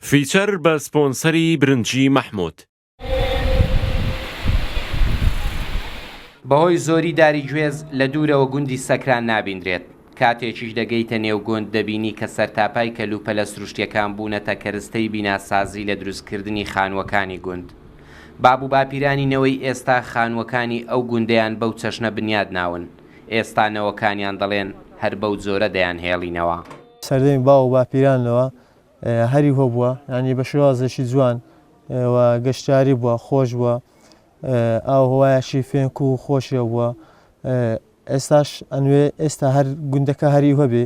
Feature بە سپۆنسەری برنجی مەحمود. بەهۆی زۆری داری گوێز لە دوورەوە گوندی سەکران نابیندرێت، کاتێکیش دەگەیتە نێو گوند دەبینی کە سەرتاپای کەلوپەلە سروشتیەکان بوونەتە کەرستەی بیناسازی لە دروستکردنی خانووەکانی گوند. باب و باپیرانی نەوەی ئێستا خانووەکانی ئەو گوندەیان بەو چەشنە بنیاد ناون، ئێستا نەوەکانیان دەڵێن هەر بەو جۆرە دەیانهێڵینەوە. سەردەمی باو و باپیرانەوە هەری هۆبووە یانی بە شێوازێکی جوان و گەشتیاری بووە خۆش بووە ئاو هەوایەکی فێنک و خۆشیە بووە ئێستاش ئەنوێ ئێستا هەر گوندەکە هەری هەبێ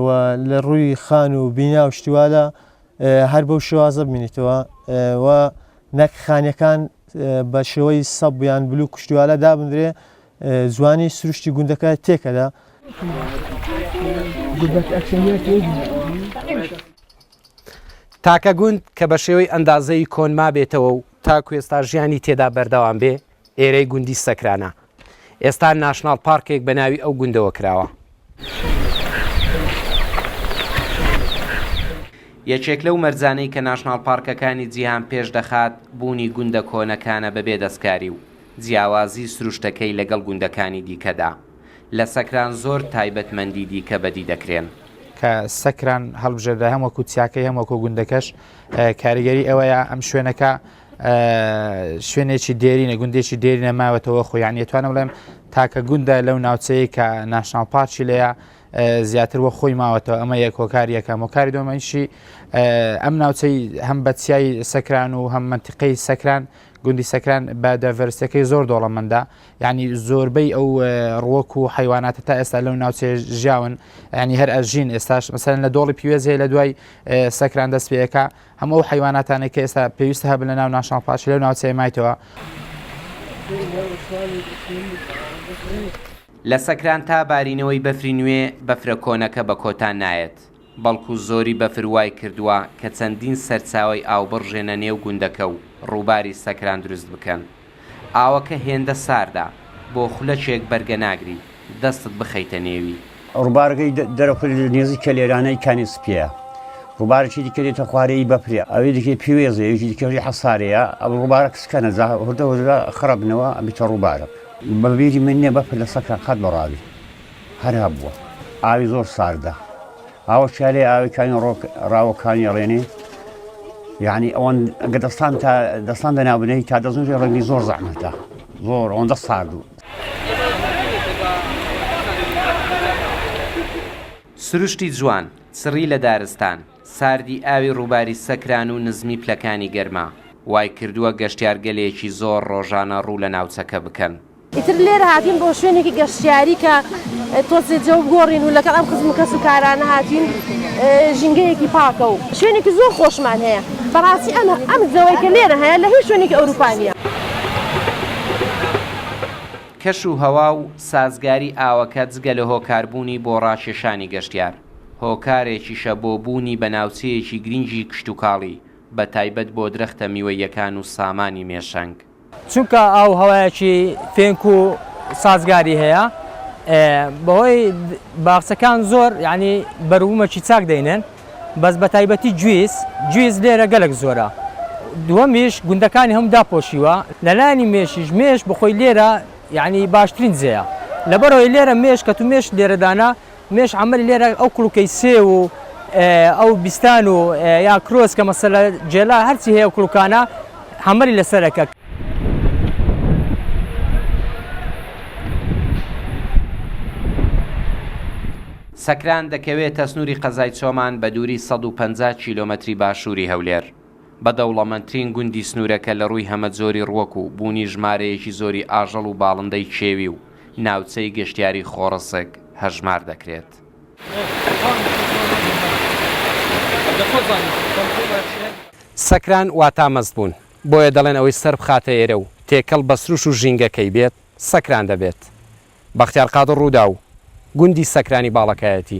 و لە ڕووی خان و بینا و شتیوالە هەر بەو شێوازە بمینیتەوە و نەک خانیەکان بە شێوەی سەب یان بلوک کوشتیوالە دابندرێ جوانی سروشتی گوندەکە تێکەدا. تاکە گوند کە بە شێوەی ئەندازەیی کۆن مابێتەوە و تاکو ئێستا ژیانی تێدا بەردەوام بێ ئێرەی گوندی سەکرانە. ئێستا ناشناڵ پارکێک بە ناوی ئەو گوندەوە کراوە. یەکێک لەو مەرجانەی کە ناشناڵ پارکەکانی جیهان پێش دەخات بوونی گوندە کۆنەکانە بەبێ دەستکاری و جیاوازی سروشتەکەی لەگەڵ گوندەکانی دیکەدا. لە سەکران زۆر تایبەتمەندی دیکە بەدی دەکرێن. کە سەکران هەڵبژێردرا هەم وەکو چیاکەی هەم وەکو گوندەکەش کاریگەری ئەوەیە ئەم شوێنەکە شوێنێکی دێرینە گوندێکی دێرینە ماوەتەوە خۆیان یەتوانم بڵێم تاکە گوندە لەو ناوچەیە کە ناشناڵ پارکی لەیە زیاتر وە خۆی ماوەتەوە ئەمە یەک هۆکار یەکەم هۆکاری دووەمیشی ئەم ناوچەی هەم بە چیای سەکران و هەم منتیقەی سەکران گوندی سەکران بە diversity ەکەی زۆر دەوڵەمەندە یعنی زۆربەی ئەو ڕوەک و حیواناتە تا ئێستا لەو ناوچەیە ژیاون ینی هەر ئەژین ئێستاش مەسەلەن لە دۆڵی پیوێز هەیە لە دوای سەکران دەست پێەکە هەموو ئەو حیواناتانەی کە ئێستا پێویستە هەبن لە ناو national park لەو ناوچەیە مایتەوە. لە سەکران تا بارینەوەی بەفری نوێ، بەفرە کۆنەکە بە کۆتا نایەت، بەڵکو زۆری بەفر وای کردووە کە چەندین سەرچاوەی ئاو بڕژێنە نێو گوندەکە و ڕووباری سەکران دروست بکەن. ئاوەکە هێندە ساردە، بۆ خولەکێک بەرگە ناگری دەستت بخەیتە نێوی. ڕووبارەکەی دەرەخۆی لە نێزیک کەلێرانەی کانی سپییە. ڕووبارێکی دیکە دێتە خوارێ ئی بەفرێ، ئەوی دیکەی پیوێزە، یەکی دیکەشی حەسارەیە. ئەو ڕووبارە کسکەنە جا هوردە هوردە خڕ ئەبنەوە ئەبیتە ڕووبارەک. بە بیری من نییە بەفر لە سەکران قەت بڕاوی. هەر هەبووە. ئاوی زۆر ساردە. ئاوە چالێ ئاوی کانی ڕۆک ڕاوەکانی ڕێنێ یعنی ئەوەن ئەگە دەستان تا دەستان دەنابنەی تا دەستنوێژی ڕەنگی زۆر زەحمەتە زۆر ئەوەندە سارد و سروشتی جوان، چڕی لە دارستان، ساردی ئاوی ڕووباری سەکران و نزمی پلەکانی گەرما، وایکردووە گەشتیارگەلێکی زۆر ڕۆژانە ڕوو لە ناوچەکە بکەن. ئیتر لێرە هاتین بۆ شوێنێکی گەشتیاری کە تۆزێ جەو بگۆڕین و لەگەڵ ئەم خزم و کەس و کارانە هاتین ژینگەیەکی پاکە و شوێنێکی زۆر خۆشمان هەیە بەڕاستی ئەم ئەم جەوەی کە لێرە هەیە لە هیچ شوێنێکی ئەوروپا نییە. کەش و هەوا و سازگاری ئاوەکە جگە لە هۆکاربوونی بۆ ڕاکێشانی گەشتیار، هۆکارێکیشە بۆ بوونی بە ناوچەیەکی گرینگی کشتوکاڵی، بەتایبەت بۆ درەختە میوەییەکان و سامانی مێشەنگ. چونکە ئاو هەوایەکی فێنک و سازگاری هەیە بەهۆی باخچەکان زۆر یعنی بەروبوومەکی چاک دەینێن بەس بە تایبەتی گویز گویز لێرە گەلک زۆرە دووەمیش گوندەکانی هەم داپۆشیوە لەلایەنی مێشیش مێش بەخۆی لێرە یعنی باشترین جێیە لەبەرەوەی لێرە مێش کە تو مێش لێرەدانا مێش عەمەلی لێرە ئەو کوڵکەی سێو و ئەو بیستان و یا کرۆس کە مەسەلە جێلا هەرچی هەیە ئەو کوڵکانە عەمەلی لەسەرەکە. سەکران دەکەوێتە سنووری قەزای چۆمان بە دووری 150 کیلۆمەتری باشووری هەولێر. بە دەوڵەمەندترین گوندی سنوورەکە لە ڕووی هەمەجۆری ڕووەک و بوونی ژمارەیەکی زۆری ئاژەڵ و باڵندەی کێوی و ناوچەی گەشتیاری خۆڕسک هەژمار دەکرێت. سەکران واتا مەست بوون، بۆیە دەڵێن ئەوەی سەر بخاتە ئێرە و تێکەڵ بە سروش و ژینگەکەی بێت، سەکران دەبێت. بەختیار قادر رووداو، گوندی سەکرانی باڵەکایەتی.